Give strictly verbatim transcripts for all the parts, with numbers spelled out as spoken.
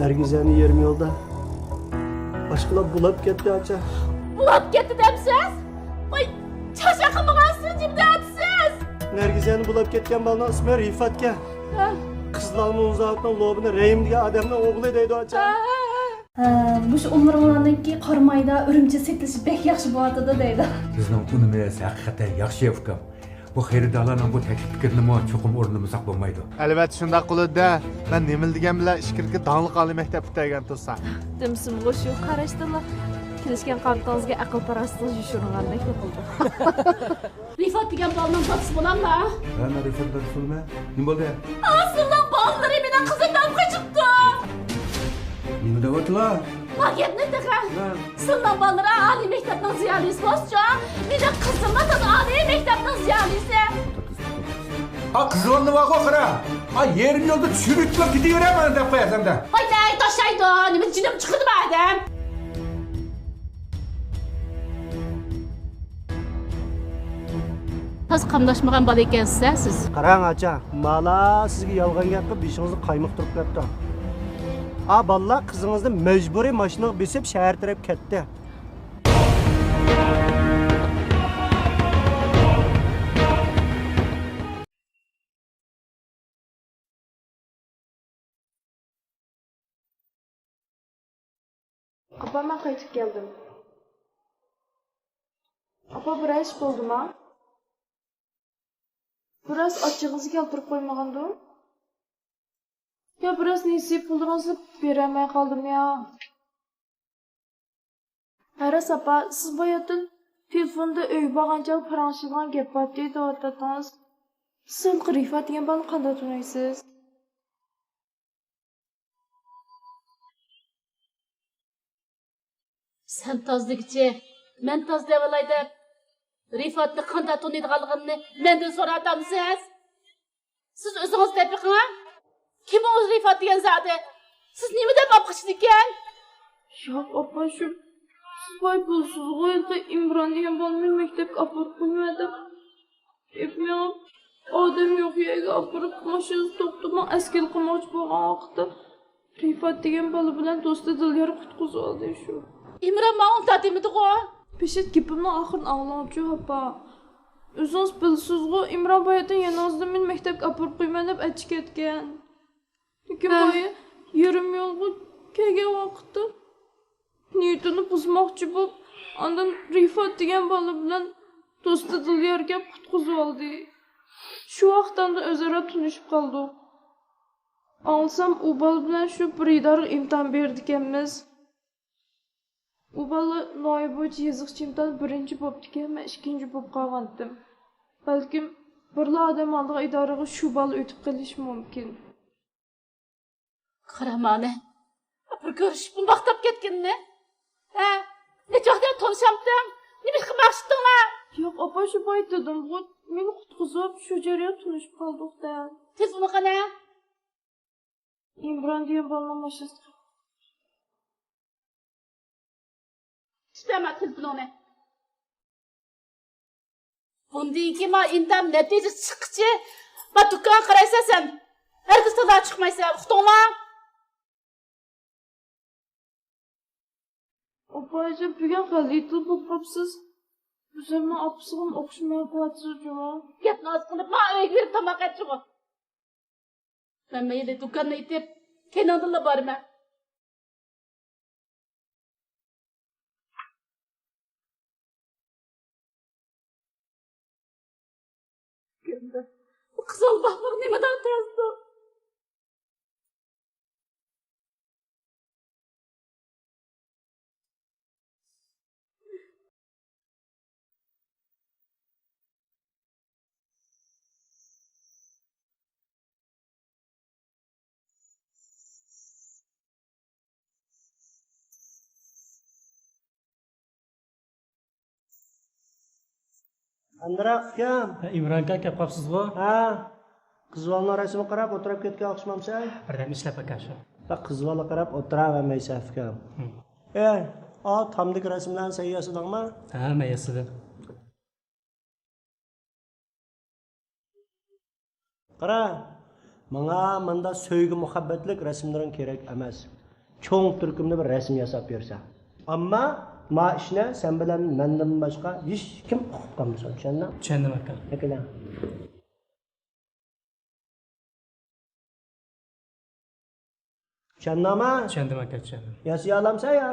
نەرگىزەنى يېرىم يولدا باشقىلار بۇلاپ كەتتى، ئاچا. بۇلاپ كەتتى دەمسىز؟ ۋاي، چاشاق قىلمىغانسىز، نېمە دەپسىز؟ نەرگىزەنى بۇلاپ كەتكەن بالىنىڭ ئىسمى رىفاتكەن. ھە. قىزلارمۇ زاۋۇتنىڭ لوبىنى رەھىم دېگەن ئادەمنىڭ ئوغلى دەيدۇ، ئاچا. ھە. ھە، مۇشۇ ئۇللىرىڭلارنىڭكى قارامايدا ئۈرۈمچى سېتىلىشى بەك ياخشى بولۇۋاتىدۇ دەيدۇ. بىزنىڭ ئۇنىمىز ھەقىقەتەن ياخشى، ئۇكام. بۇ خېرىدارلارنىڭ بۇ تەكلىپ پىكرىنىمۇ چوقۇم ئورۇندىمىساق بولمايدۇ. ئەلۋەتتە شۇنداق قىلىدۇ-دە. مەن نېمىلا دېگەن بىلەن ئىچكىرىكى داڭلىق ئالىي مەكتەپ پۈتتۈرگەن تۇرسا. دېمىسىمغۇ شۇ قاراشتىلا كېلىشكەن قامىتىڭىزگە ئەقىل-پاراسىتىڭىز يوشۇرۇنغاندەكلا قىلدى. رىفات دېگەن بالىنىڭ دادىسى بولاملا؟ ھە، مەن رىفات دادىسى بولىمەن. نېمە بولدى؟ ئا، سىلىنىڭ بالىلىرى مېنىڭ قىزىمدىن قېچىپتۇ. نېمە دەۋاتىلا؟ بار گەپنى تېخى. ھە. سىلىنىڭ بالىلىرى ئالىي مەكتەپنىڭ زىيالىيسى بولسىچۇ، مېنىڭ قىزىممۇ تازا ئالىي مەكتەپنىڭ زىيالىيسى. ئا، قىزىۋالنى بارغۇ قارا. ئا، يېرىم يولدا چۈشۈرۈۋېتىپلا كېتىۋېرەمەن دەپ قوياسەن-دە. ۋاي، نەي تاشلايدۇ، نېمە جېنىم چىقىدۇ بۇ ئادەم. تازا قاملاشمىغان بالا ئىكەنسىز ھە سىز. قاراڭ ئاچا، مالا سىزگە يالغان گەپ قىلىپ بېشىڭىزنى قايمۇقتۇرۇپ بېرىپتۇ. ئا بالىلار قىزىڭىزنى مەجبۇرىي ماشىنىغا بېسىپ شەھەر تەرەپ كەتتى. ئاپا، مەن قايتىپ كەلدىم. ئاپا، بىرەر ئىش بولدىما؟ بىراز ئاچچىقىڭىزنى كەلتۈرۈپ قويمىغاندۇ؟ يا بىراز نېسى پۇللىرىڭىزنى بېرەلمەي قالدىم يا. ھەرەس ئاپا، سىز باياتىن تېلېفوندا ئۆيگە بارغانچە پاراڭلىشىدىغان گەپ بار دەۋاتاتتىڭىز. سىز رىفات دېگەن بالىنى قانداق تونۇيسىز؟ سەن تاز دېگۈچى، مەن تاز دەۋالاي دەپ، رىفاتنى قانداق تونۇيدىغانلىقىمنى مەندىن سوراۋاتامسىز؟ سىز ئۆزىڭىز دەپ بېقىڭ ھە؟ كىم ئۇ رىفات دېگەن زادى؟ سىز نېمە دەپ ئاپقىچىدىكەن؟ ياق ئاپا، شۇ سىز باي بولسىزغۇ، ھېلىقى ئىمران دېگەن بالىنى مەكتەپكە ئاپىرىپ قويىمەن دەپ ئېلىپ مېڭىپ، ئادەم يوق يەرگە ئاپىرىپ، ماشىنىسى توختىماي ئەسكىلە قىلماقچى بولغان ۋاقىتتا، رىفات دېگەن بالا بىلەن دوستى دىليار قۇتقۇزۇۋالدى شۇ. ئىمران ماڭا ئۇنداق دېمىدىغۇ؟ پېشەت گېپىمنىڭ ئاخىرىنى ئاڭلاڭچۇ، ئاپا. ئۆزىڭىز بىلىسىزغۇ، ئىمران باياتىن يېنىڭىزدا مېنى مەكتەپكە ئاپىرىپ قويىمەن دەپ ئەچىقىپ كەتكەن. لېكىن ھە. بايا يېرىم يولغا كەلگەن ۋاقىتتا نىيىتىنى بۇزماقچى بولۇپ، ئاندىن رىفات دېگەن بالا بىلەن دوستى دىليار كەپ قۇتقۇزۇۋالدى. شۇ ۋاقىتتا ئاندىن ئۆزئارا تونۇشۇپ قالدۇق. ئاڭلىسام، ئۇ بالا بىلەن شۇ بىر ئىدارىگە ئىمتىھان بېرىدىكەنمىز. ئۇ بالا ناھىيە بويىچە يېزىقچە ئىمتىھان بىرىنچى بوپتىكەن، مەن ئىككىنچى بوپ قالغانتىم. بەلكىم بىرلا ئادەم ئالىدىغان ئىدارىگە شۇ بالا ئۆتۈپ قېلىشى مۇمكىن. قارا مانا، بىر كۆرۈشۈپلا ماختاپ كەتكىنىنى. ھە؟ نەچچە ۋاقىت تونۇشامتىڭ؟ نېمە ئىشقا ماختىشىپتىڭلار؟ ياق ئاپا، شۇ باي دېدىمغۇ، مېنى قۇتقۇزۇپ، شۇ جەريان تونۇشۇپ قالدۇق دە. تېلېفونى قېنى؟ ئىمران دېگەن بالىنىڭ ماشىنىسىدا. تۇتۇۋەرمە تېلېفونۇڭنى. بۇندىن كېيىن ما ئىمتىھان نەتىجىسى چىققىچە ما دۇكانغا قارايسەن سەن. ھەرگىز تازا چىقمايسەن، ئۇقتۇڭما؟ ئاپاجان، بۈگۈن غەلىتىلا بولۇپ قاپسىز. ئۆزۈمنىڭ ئاپىسىغىمۇ ئوخشىماي قالىسىز جۇمۇ. گەپنى ئاز قىلىپ، ما ئۆيگە بېرىپ تاماق ئەت جۇمۇ. مەن مەيلى دۇكاننى ئېتىپ، كەينىڭدىنلا بارىمەن. بۇ قىزىل باغلىق نېمىدان تەستۇ؟ ئاندىراق ئۇكام. ھە، ئىمران ئاكا، كەپ قاپسىزغۇ؟ ھە. قىز بالىنىڭ رەسىمىگە قاراپ ئولتۇراپ كەتكەن ئوخشىمامسەن؟ بىردەم ئىشلەپ ئاكا شۇ. بەك قىز بالا قاراپ ئولتۇراۋەرمەيسەن ئۇكام. ھىم. ئەي، ئا تامدىكى رەسىملەرنى سەن ياسىدىڭما؟ ھە، مەن ياسىدىم. قارا، ماڭا ماندا سۆيگۈ مۇھەببەتلىك رەسىملىرىڭ كېرەك ئەمەس. چوڭ تۈركۈمدە بىر رەسىم ياساپ بېرىسەن. ئەمما ما ئىشنى سەن بىلەن مەندىن باشقا ھېچكىم ئۇقۇپ قالمىسۇن، چۈشەندىڭ؟ چۈشەندىم، ئاكا. ئەكېلىڭ. چۈشەندىڭمۇ؟ چۈشەندىم، ئاكا، چۈشەندىم. ياسىيالامسەن يا؟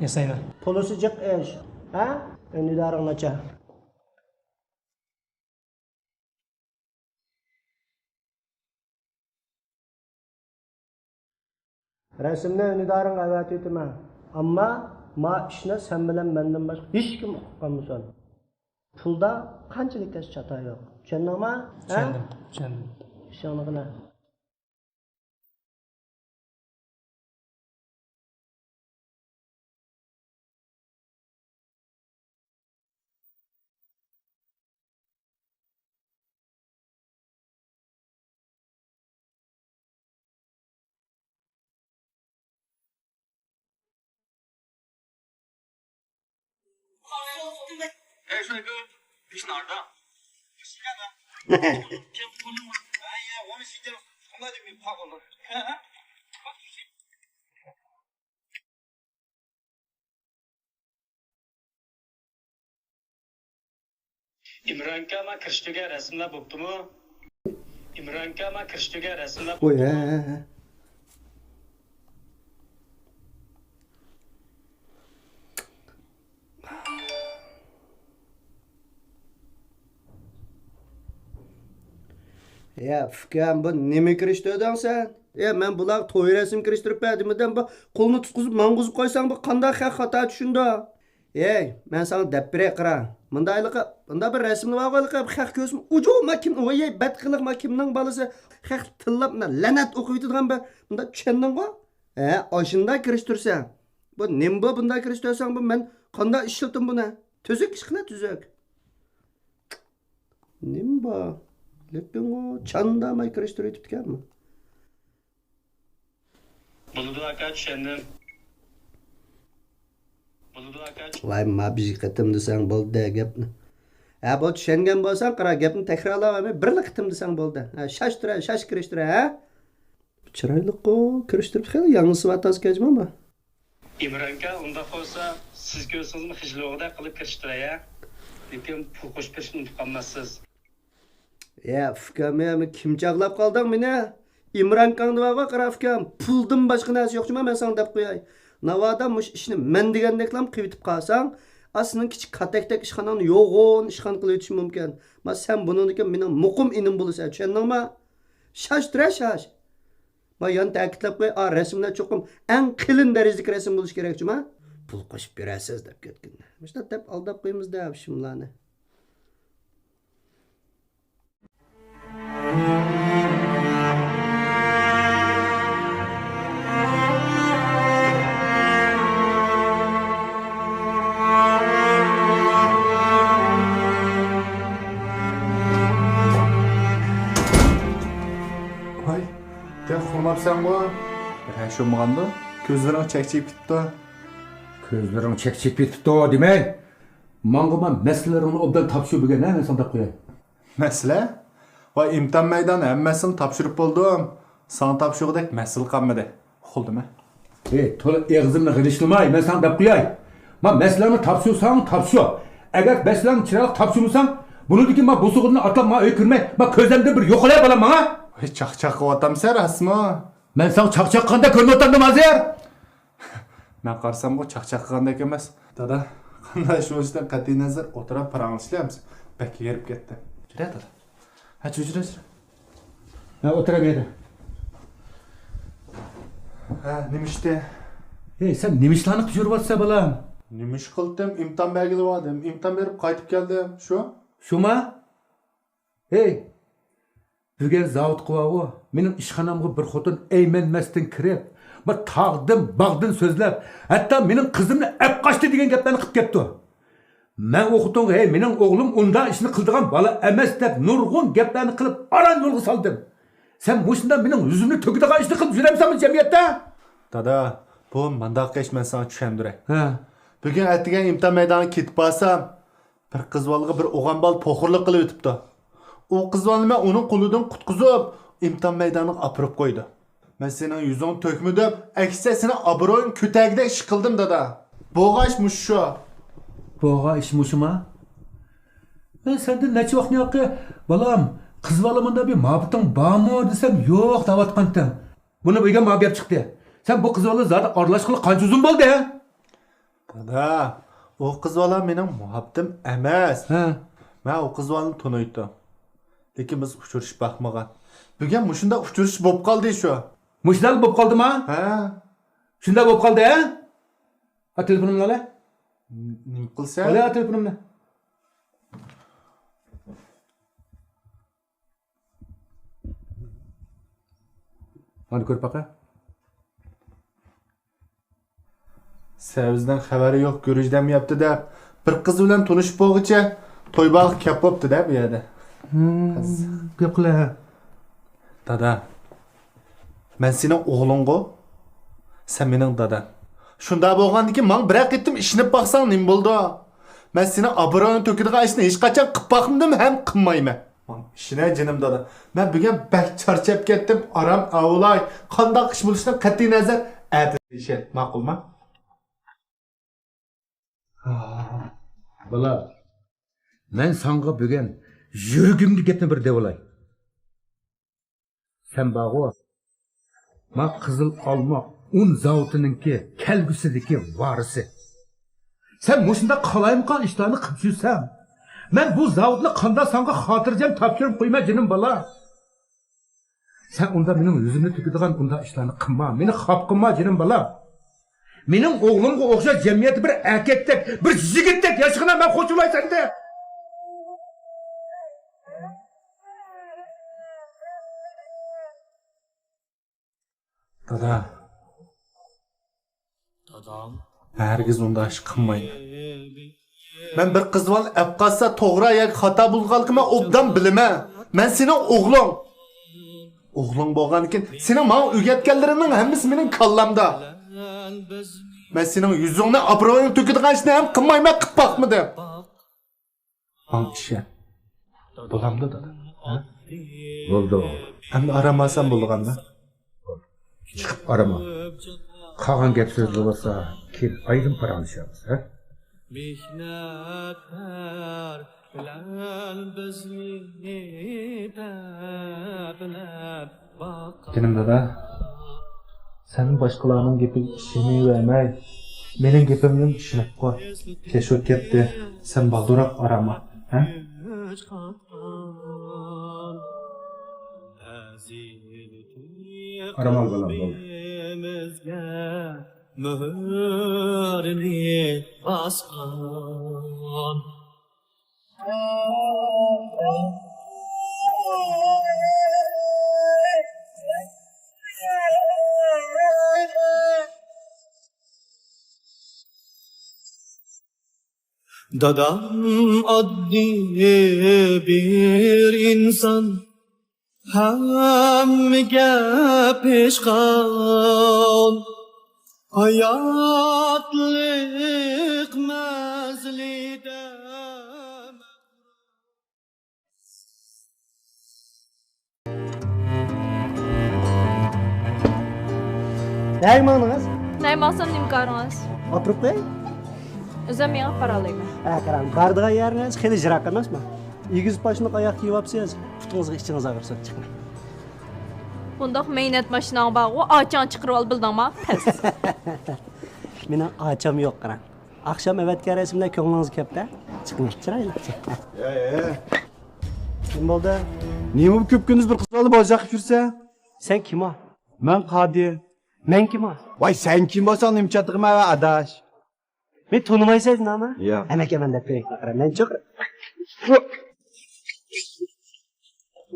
ياسايمەن. پۇلىسى جىق ئىش. ھە؟ ئۈندىدارىڭ نەچچە؟ رەسىمنى ئۈندىدارىڭغا ئەۋەتىۋېتىمەن. ئەمما ما ئىشنى سەن بىلەن مەندىن باشقا ھېچكىم ئۇقۇپ قالمىسۇن. پۇلدا قانچىلىك كەتسە چاتا يوق. چۈشەندىڭمۇ؟ ھە؟ چۈشەندىم، چۈشەندىم. ئىشىڭنى قىلە. ئىمرانكا، ما كىرىشتۈرگەن رەسىملەر بوپتۇمۇ؟ ئىمرانكا، ما كىرىشتۈرگەن رەسىملەر بوپتۇمۇ؟ ھە، ھە، ھە. يا ئۇكام، بۇ نېمە كىرىشتۈردۈڭ سەن؟ يا مەن بۇلارغا توي رەسىمى كىرىشتۈرۈپ بەردىم دېدىم، بۇ قولنى تۇتقۇزۇپ ماڭغۇزۇپ قويساڭ، بۇ قانداق خەق خاتا چۈشىنىدۇ؟ ھەي، مەن ساڭا دەپ بېرەي، قارا. مۇنداق ھېلىقى، مۇنداق بىر رەسىملىرى بار ھېلىقى، خەق كۆرسىمۇ، ئۇجۇ، ما كىم، ۋاي، بەت قىلىق، ما كىمنىڭ بالىسى، خەق تىللاپ، مۇنداق لەنەت ئوقۇۋېتىدىغان بىر، مۇنداق چۈشەندىڭغۇ؟ ھە، ئاشۇنداق كىرىشتۈرسەڭ. بۇ نېمە بۇ، بۇنداق كىرىشتۈرسەڭ، بۇ مەن قانداق ئىشلىتىم بۇنى؟ تۈزۈك ئىش قىلە، تۈزۈك. نېمە بار؟ لېكىنغۇ، چانداماي كىرىشتۈرۈۋېتىپتىكەنمۇ. بولىدۇ ئاكا، چۈشەندىم. بولىدۇ ئاكا، چۈ- ۋاي، ما بىر قېتىم دېسەڭ بولدى گەپنى. ھە، بولدى، چۈشەنگەن بولساڭ، قارا، گەپنى تەكرارلاۋەرمەي، بىرلا قېتىم دېسەڭ بولدى. ھە، شاش تۇرە، شاش كىرىشتۈرە، ھە؟ چىرايلىققۇ، كىرىشتۈرۈپ خېلى ياڭزىسى بار تازا كەجمە بۇ. ئىمرانكا، ئۇنداق بولسا، سىز كۆرسىڭىزمۇ خىجىل بولغۇدەك قىلىپ كىرىشتۈرەي، ھە؟ لېكىن پۇل قوشۇپ بېرىشنى ئۇنتۇپ قالماسسىز. يا ئۇكام، يا، كىم چاغلاپ قالدىڭ مېنى؟ ئىمرانكاڭدا بارغۇ، قارا ئۇكام، پۇلدىن باشقا نەرسە يوق جۇما، مەن ساڭا دەپ قوياي. ناۋادا مۇشۇ ئىشنى مەن دېگەندەكلا قىلىۋېتىپ قالساڭ، ئا، سېنىڭ كىچىك كاتەكتەك ئىشخاناڭنى يوغان ئىشخانا قىلىۋېتىشى مۇمكىن. ما سەن بۇنىڭدىن كېيىن مېنىڭ مۇقىم ئىنىم بولىسەن، چۈشەندىڭما؟ شاش تۇرە، شاش. ما يەنە تەكىتلەپ قوي، ئا، رەسىملەر چوقۇم ئەڭ قېلىن دەرىجىدىكى رەسىم بولۇشى كېرەك جۇما. پۇل قوشۇپ بېرەرسىز دەپ كەتكىنە. مۇشۇنداق دەپ ئالداپ قويىمىز دە شۇملارنى. ۋاي، گەپ قىلماپسەنغۇ؟ ھە، شۇمىغاندۇ؟ كۆزلىرىڭ چەكچىيىپ كېتىپتۇ. كۆزلىرىڭ چەكچىيىپ كېتىپتۇ دېمەي. ماڭغۇ ما مەسىلىلىرىڭنى ئوبدان تاپشۇر بۈگۈن، ھە، مەن ساڭا دەپ قوياي. مەسىلە؟ ۋاي، ئىمتىھان مەيدانى ھەممىسىنى تاپشۇرۇپ بولدۇم. ساڭا تاپشۇرغۇدەك مەسىلە قالمىدى. ئۇقۇلدىمۇ؟ ھېي، تولا ئېغىزىمنى غىلىشلىماي، مەن ساڭا دەپ قوياي. ما مەسىلەڭنى تاپشۇرساڭ تاپشۇر. ئەگەر مەسىلەڭنى چىرايلىق تاپشۇرمىساڭ، بۇنىڭدىن كېيىن ما بۇ سوغۇدىنى ئاتلاپ ما ئۆيگە كىرمەي، ما كۆزلەمدىن بىر يوقىلاي بالام ماڭا. ۋاي، چاقچاق قىلىۋاتامسەن راستمۇ؟ مەن ساڭا چاقچاق قىلغاندەك كۆرۈنۈۋاتامدىم ھازىر؟ مەن قارىسامغۇ چاقچاق قىلغاندەك ئەمەس. دادا، قانداق ئىش بولۇشىدىن قەتئىينەزەر، ئولتۇرۇپ پاراڭلىشىلى ئەمىسە. بەك ھېرىپ كەتتىم. جۈرە، دادا. ھە، جۈرە، جۈرە، جۈرە. ھە، ئولتۇر بۇ يەردە. ھە، نېمە ئىشتى؟ ھەي، سەن نېمە ئىشلارنى قىلىپ يۈرۈۋاتىسەن، بالام؟ نېمە ئىش قىلدىم؟ ئىمتىھان بەرگىلى باردىم. ئىمتىھان بېرىپ قايتىپ كەلدىم. شۇ. شۇما؟ ھەي، بۈگۈن زاۋۇتقا بارغۇ، مېنىڭ ئىشخانامغا بىر خوتۇن ئەيمەنمەستىن كىرىپ، بىر تاغدىن، باغدىن سۆزلەپ، ھەتتا مېنىڭ قىزىمنى ئەپ قاچتى دېگەن گەپلەرنى قىلىپ كەپتۇ. مەن ئۇ خوتۇنغا، ھەي، مېنىڭ ئوغلۇم ئۇنداق ئىشنى قىلىدىغان بالا ئەمەس دەپ نۇرغۇن گەپلەرنى قىلىپ ئاران يولغا سالدىم. سەن مۇشۇنداق مېنىڭ يۈزۈمنى تۆكىدىغان ئىشنى قىلىپ يۈرەمسەن بۇ جەمئىيەتتە؟ دادا، بۇ مۇنداق ئىش، مەن ساڭا چۈشەندۈرەي. ھە. بۈگۈن ئەتىگەن ئىمتىھان مەيدانىغا كېتىپ بارسام، بىر قىز بالىغا بىر ئوغان بالا پوخۇرلۇق قىلىۋېتىپتۇ. ئۇ قىز بالىنى مەن ئۇنىڭ قولىدىن قۇتقۇزۇپ، ئىمتىھان مەيدانىغا ئاپىرىپ قويدۇم. مەن سېنىڭ يۈزۈڭنى تۆكمىدىم، ئەكسىچە سېنىڭ ئابرۇيۇڭنى كۆتەرگۈدەك ئىش قىلدىم، دادا. بولغان ئىش مۇشۇ. بولغان ئىش مۇشۇما؟ مەن سەندىن نەچچە ۋاقىتتىن ياقى، بالام، قىز بالا مۇندا بىر مۇھەببىتىڭ بارمۇ دېسەم، يوق دەۋاتقانتىڭ. بۇنى بۈگۈن ماڭا بۇ گەپ چىقتى. سەن بۇ قىز بالا زادى ئارىلاشقىلى قانچە ئۇزۇن بولدى؟ دادا، ئۇ قىز بالا مېنىڭ مۇھەببىتىم ئەمەس. ھە. مەن ئۇ قىز بالىنى تونۇيتتۇم. لېكىن بىز ئۇچرىشىپ باقمىغان. بۈگۈن مۇشۇنداق ئۇچرىشىش بولۇپ قالدى شۇ. مۇشۇنداق بولۇپ قالدىما؟ ھە. شۇنداق بولۇپ قالدى، ھە؟ ئا، تېلېفونۇمنى ئالە. ن-، نېمە قىلسا؟ ئالە، ئا، تېلېفونۇمنى. مانا كۆرۈپ باقە. سەۋزىدىن خەۋەر يوق، گۈرۈچدەن يەپتۇ دەپ، بىر قىز بىلەن تونۇشۇپ بولغۇچە توي باغقا كەپ بوپتۇ دە بۇ يەردە. ھىم، گەپ قىلە. دادا، مەن سېنىڭ ئوغلۇڭغۇ؟ سەن مېنىڭ دادام. شۇنداق بولغاندىكىن ماڭا بىرەر قېتىم ئىشىنىپ باقساڭ نېمە بولىدۇ؟ مەن سېنىڭ ئابرۇيۇڭنى تۆكىدىغان ئىشنى ھېچقاچان قىلىپ باقمىدىم ھەم قىلمايمەن. ماڭا ئىشىنە جېنىم دادا. مەن بۈگۈن بەك چارچاپ كەتتىم، ئارام ئاۋۇلاي. قانداق ئىش بولۇشىدىن قەتئىينەزەر، ئەتە دېيىشە، ماقۇلما؟ بالا، مەن ساڭا بۈگۈن يۈرىكىمدىكى گەپنى بىر دەۋالاي. سەن بارغۇ، ما قىزىل ئالما ئۇن زاۋۇتىنىڭكى كەلگۈسىدىكى ۋارىسى. سەن مۇشۇنداق قالايمىقان ئىشلارنى قىلىپ يۈرسەڭ، مەن بۇ زاۋۇتنى قانداق ساڭا خاتىرجەم تاپشۇرۇپ قويىمەن، جېنىم بالا. سەن ئۇنداق مېنىڭ يۈزۈمنى تۆكىدىغان ئۇنداق ئىشلارنى قىلما، مېنى خاپا قىلما، جېنىم بالا. مېنىڭ ئوغلۇمغا ئوخشاش جەمئىيەتتە بىر ئەركەكتەك، بىر يىگىتتەك ياشىغىنا مەن خوش بولاي سەندە. دادا. دادام. ھەرگىز ئۇنداق ئىش قىلمايمەن. مەن بىر قىز بالىنى ئەپ قالسا توغرا ياكى خاتا بولغانلىقىنى مەن ئوبدان بىلىمەن. مەن سېنىڭ ئوغلۇڭ. ئوغلۇڭ بولغاندىكىن سېنىڭ ماڭا ئۆگەتكەنلىرىڭنىڭ ھەممىسى مېنىڭ كاللامدا. مەن سېنىڭ يۈزۈڭنى، ئابرۇيۇڭنى تۆكىدىغان ئىشنى ھەم قىلمايمەن، قىلىپ باقمىدىم. ماڭا ئىشەن. بولامدۇ، دادا؟ ھە؟ بولدى. ئەمدى ئارام ئالسام بولىدىغاندا. چىقىپ ئارام ئال. قالغان گەپ سۆزلەر بولسا كېيىن ئايرىم پاراڭلىشارمىز، ھە؟ مېھنەتلەر بىلەن بىزنى بەپلەپ جېنىم دادا، سەن باشقىلارنىڭ گېپىگە ئىشىنىۋەرمەي، مېنىڭ گېپىمدىن ئىشىنىپ قوي. كەچ بولۇپ كەتتى، سەن بالدۇرراق ئارام ئال، ھە؟ ئارام ئال، بالام، بولدى. مۆھۈرنى باسقان. دادام ئاددىي بىر ئىنسان، ھەممىگە پېشقان، ھاياتلىق مەزلىدە. نەگە ماڭدىڭىز؟ نەگە ماڭسام نېمە كارىڭىز؟ ئاپىرىپ قوياي. ئۆزۈم مېڭىپ بارالايمەن. ھە، قاراڭ، بارىدىغان يەرىڭىز خېلى يىراق ئەمەسمۇ؟ ئېگىز پاشنىلىق ئاياغ كىيىۋاپسىز، پۇتىڭىزغا ئىچىڭىز ئاغرىسۇن، چىقماڭ. بۇنداق مەينەت ماشىناڭ بارغۇ، ئاچاڭ چىقىرىۋال بىلدىڭما؟ پەس. مېنىڭ ئاچام يوق، قاراڭ. ئاخشام ئەۋەتكەن رەسىملەر كۆڭلىڭىزگە كەپتۇ. چىقىڭ، چىرايلىق. يا، يا. نېمە بولدى؟ نېمە بۇ كۈپكۈندۈز بىر قىز بالا بوزەك قىلىپ يۈرسەن؟ سەن كىم ئۇ؟ مەن قادى. مەن كىم ئۇ؟ ۋاي، سەن كىم بولساڭ نېمە چاتىقىم ئەۋە ئاداش؟ مېنى تونۇمايسەن جۇمۇ؟ ياق. ئەمەك ئەمەن دەپ بېرەي. قارا، مەن چوق.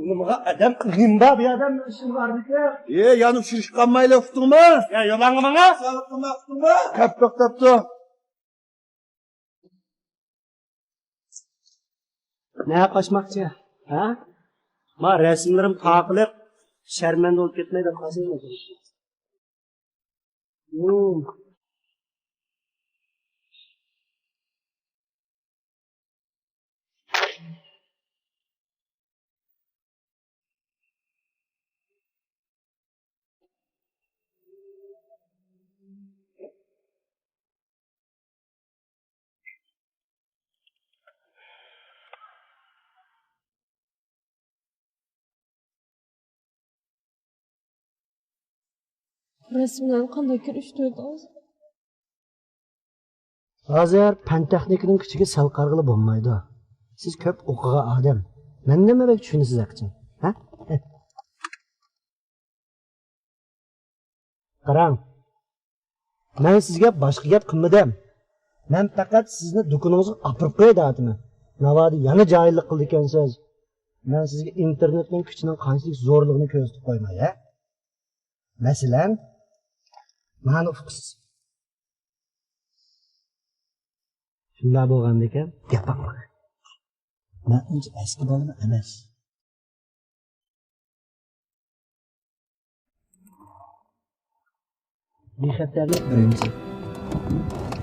نېمىغا ئادەم، نېمە بار بۇ ئادەم ئىشىم بار دېسە. ئى، يەنە ئۇچرىشىپ قالمايلى ئۇقتۇڭمۇ؟ يا، يولۇڭغا ماڭا. ساغلىققا ئۇقتۇڭمۇ؟ كەپتۇق، كەپتۇق. نە قاچماقچى؟ ھە؟ ما رەسىملىرىم تاقىلىپ، شەرمەندە بولۇپ كەتمەي دەپ قالسىڭىز. رەسىملەرنى قانداق كۆرۈشتۈردىڭىز؟ ھازىر پەن تېخنىكىنىڭ كۈچىگە سەل قارىغىلى بولمايدۇ. سىز كۆپ ئوقۇغان ئادەم. مەن نېمە بەك چۈشىنىسىز ھەقىچان؟ ھە؟ قاراڭ، مەن سىزگە باشقا گەپ قىلمىدىم. مەن پەقەت سىزنى دۇكىنىڭىزغا ئاپىرىپ قوياي دەۋاتىمەن. ناۋادا يەنە جاھىللىق قىلىدىكەنسىز. مەن سىزگە ئىنتېرنېتنىڭ كۈچىنىڭ قانچىلىك زورلۇقىنى كۆرسىتىپ قويماي، ھە؟ مەسىلەن، مانا ئۇقىسىز. شۇنداق بولغاندىكىن، گەپ باقما. مەن ئۇنچە ئەسكى بالىمۇ ئەمەس. بىخەتەرلىك بىرىنچى.